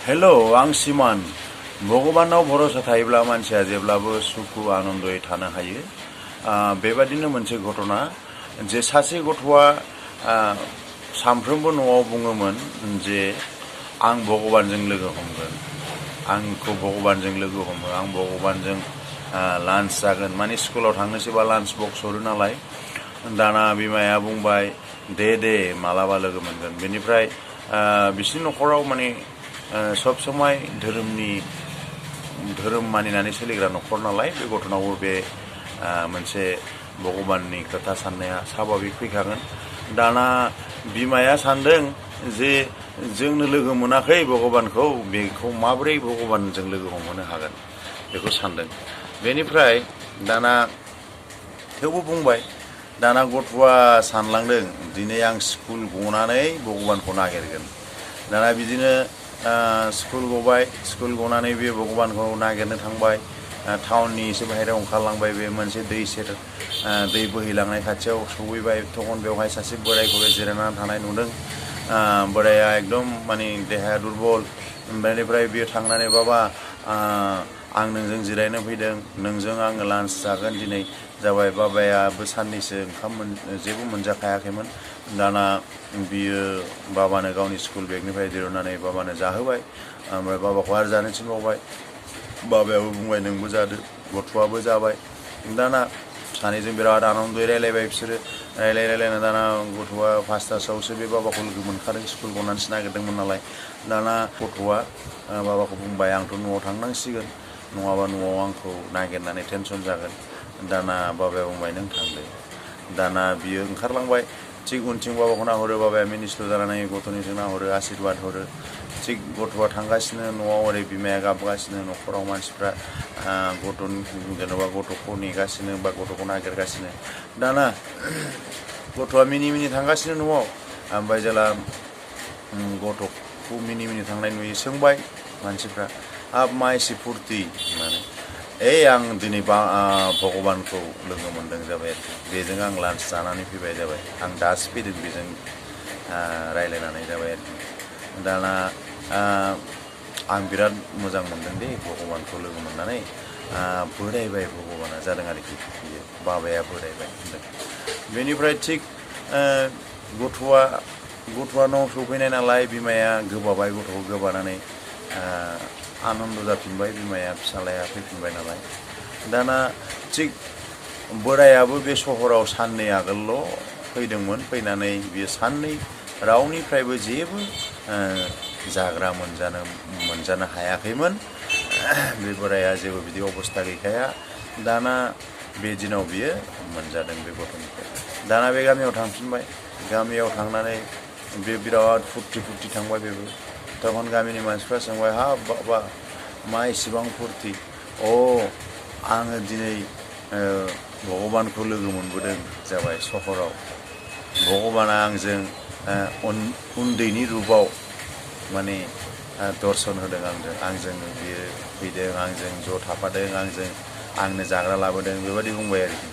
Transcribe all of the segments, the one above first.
Hello आं सिमान भगबानाव भरोसा थायोब्ला मानसिया जेब्लाबो सुखु आनन्दयै थानो हायो। बेबादिनो मोनसे घटना जे सासे गथ'आ सानफ्रोमबो न'आव बुङोमोन जे आं भगबानजों लोगो हमगोन, आंखौ भगबानजों लोगो हमो, आं भगबानजों लान्च जागोन। माने स्कुलाव थांनोसैबा लान्च बक्स हरो नालाय, दाना बिमाया बुंबाय दे मालाबा लोगो मोनगोन। बेनिफ्राय बिसिनि न'खराव माने सब समय धोरोम मानिनानै सोलिग्रा न'खर नालाय, बे गथ'नावबो बे मोनसे भगबाननि खोथा साननाया स्वाभाबिक फैखागोन। दाना बिमाया सानदों जे जोंनो लोगो मोनाखै भगबानखौ, बेखौ माबोरै भगबानजों लोगो हमहोनो हागोन बेखौ सानदों। बेनिफ्राय दाना थेवबो बुंबाय। दाना गथ'आ सानलांदों दिनै आं स्कुल गनानै भगबानखौ नागिरगोन। दाना बिदिनो स्कुल गबाय, स्कुल गनानै बे भगबानखौ नागिरनो थांबाय। टाउननि एसे बाहेरायाव ओंखारलांबाय। बे मोनसे दै सेर, दै बोहैलांनाय खाथियाव सहैबाय। तखन बेवहाय सासे बोरायखौ जिरायनानै थानाय नुदों। बोराया एकदम माने देहाया दुरबल। बेनिफ्राय बियो थांनानै बाबा आं नोंजों जिरायनो फैदों, नोंजों आङो लान्च जागोन दिनै जाबाय। बाबायाबो साननैसो ओंखाम जेबो मोनजाखायाखैमोन। दाना बियो बाबानो गावनि स्कुल बेगनिफ्राय दिरुननानै बाबानो जाहोबाय। ओमफ्राय बाबाखौ आरो जानो थिनबावबाय। बाबायाबो बुंबाय नोंबो जादो, गथ'आबो जाबाय। दाना सानैजों बिराद आनन्दयै रायलायबाय बिसोरो। रायलायना दाना गथ'आ 5थासोआवसो बे बाबाखौ लोगो मोनखादों, स्कुल गनानैसो नागिरदोंमोन नालाय। दाना गथ'आ बाबाखौ बुंबाय आंथ' न'आव थांनांसिगोन, नङाबा न'आव आंखौ नागिरनानै टेनसन जागोन। दाना बाबाया बुंबाय नों थांदो। दाना बियो ओंखारलांबाय। थिग उनथिं बाबाखौ नाहरो, बाबाया मिनिस्लु जानानै गथ'निजों नाहरो, आशिर्बाद हरो। थिग गथ'आ थांगासिनो, न'आव ओरै बिमाया गाबगासिनो, न'खराव मानसिफ्रा जेनेबा गथ'खौ नेगासिनो बा गथ'खौ नागिरगासिनो। दाना गथ'आ मिनि थांगासिनो न'आव। ओमफ्राय जेला गथ'खौ मिनि थांनाय नुयो, सोंबाय मानसिफ्रा हाब मा एसे फुरथि होननानै। आं दिनै भगबानखौ लोगो मोनदों जाबाय आरोखि, बेजों आं लान्च जानानै फैबाय जाबाय, आं दासो फैदों बेजों रायलायनानै जाबाय आरोखि। दाना आं बिराद मोजां मोनदों दे भगबानखौ लोगो मोननानै, बोरायबाय भगबाना जादों आरोखि बियो, बाबाया बोरायबाय होनदों। बेनिफ्राय थिग गथ'आ न'आव सफैनाय नालाय, बिमाया गोबाबाय, गथ'खौ गोबानानै आनन्द जाफिनबाय। बिमाया, फिसालाया फैफिनबाय नालाय। दाना थिग बोरायाबो बे सहराव साननै आगोलल' फैदोंमोन। फैनानै बियो साननै रावनिफ्रायबो जेबो जाग्रा मोनजानो हायाखैमोन। बे बोराया जेबो बिदि अबस्था गैखाया। दाना बे दिनाव बियो मोनजादों बे गथ'निफ्राय। दाना बे गामियाव थांफिनबाय। गामियाव थांनानै बे बिराद फुरथि थांबाय बेबो। तखन गामिनि मानसिफ्रा सोंबाय हाब बाबा मा इसेबां फुरथि? आङो दिनै भगबानखौ लोगो मोनबोदों जाबाय सहराव। भगबाना आंजों उन्दैनि रुपाव माने दर्शन होदों आंजों बियो फैदों, आंजों ज' थाफादों, आंनो जाग्रा लाबोदों, बेबायदि बुंबाय आरोखि।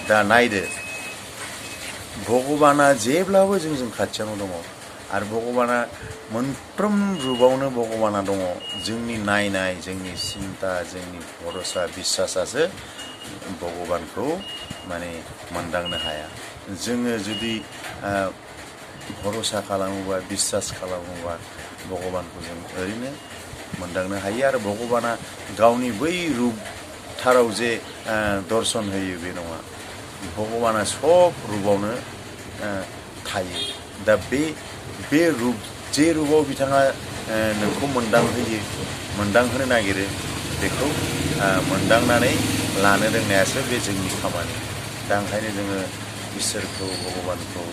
दा नायदो, भगबाना जेब्लाबो जोंजों खाथियावनो दङ। आरो भगबाना मोनफ्रोम रुपावनो भगबाना दङ। जोंनि नायनाय, जोंनि सिन्ता, जोंनि भरसा बिस्सासासो भगबानखौ माने मोनदांनो हाया। जोङो जुदि भरसा खालामोबा, बिस्सास खालामोबा भगबानखौ जों ओरैनो मोनदांनो हायो। आरो भगबाना गावनि बै रुपथाराव जे दर्शन होयो बे नङा, भगबाना सब रुपावनो थायो। दा बे रुप, जे रुपाव बिथाङा नोंखौ मोनदांहोनो नागिरो, बेखौ मोनदांनानै लानो रोंनायासो बे जोंनि खामानि। दा ओंखायनो जोङो इसोरखौ, भगबानखौ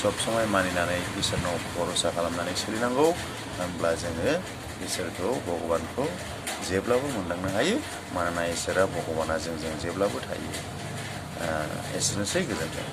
सब समय मानिनानै इसोरनाव भरसा खालामनानै सोलिनांगौ। होमब्ला जोङो इसोरखौ, भगबानखौ जेब्लाबो मोनदांनो हायो। मानोना इसोरा, भगबाना जोंजों जेब्लाबो थायो। एसेनोसै, गोजोन्थों।